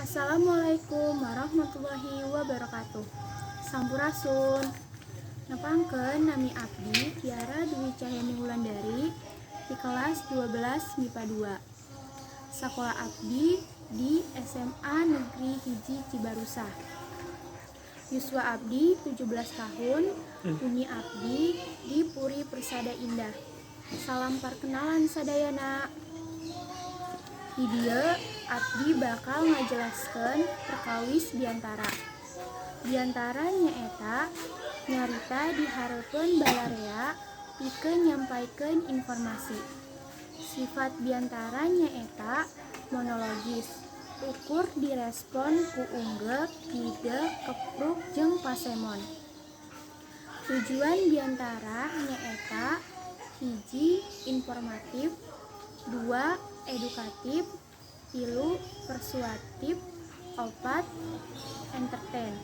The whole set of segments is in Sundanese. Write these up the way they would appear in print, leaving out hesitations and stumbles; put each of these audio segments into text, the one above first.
Assalamualaikum warahmatullahi wabarakatuh. Sampurasun. Nepangkeun, nami abdi Tiara Dwi Cahyani Wulandari di kelas 12 MIPA 2. Sakola abdi di SMA Negeri 1 Cibarusah. Yuswa abdi 17 tahun, bumi abdi di Puri Persada Indah. Salam perkenalan sadayana. Di dieu abdi bakal ngajelaskeun perkawis biantara. Biantara nyaeta nyarita di hareupeun balarea pikeun nyampaikeun informasi. Sifat biantara nyaeta monologis, ukur direspon ku unggeuk, ngide, kepruk jeung pasemon. Tujuan biantara nyaeta 1, informatif, 2, edukatif, 3, persuasif, 4, entertain.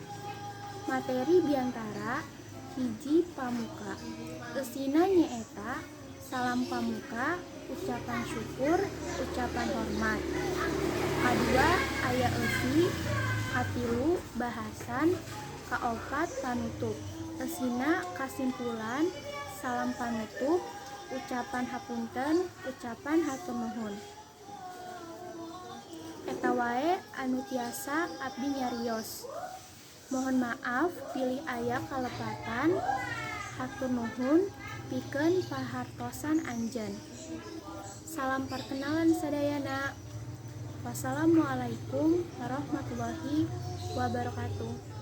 Materi biantara: 1, pamuka. Eusina nyaeta salam pamuka, ucapan syukur, ucapan hormat. Kadua, aya eusi. Katilu, bahasan. Kaopat, panutup. Eusina kasimpulan, salam panutup, ucapan hapunten, ucapan hatur nuhun. Eta wae anu tiasa abdi nyarios. Mohon maaf bilih aya kalepatan. Hatur nuhun pikeun pahartosan anjeun. Salam perkenalan sadayana. Wassalamualaikum warahmatullahi wabarakatuh.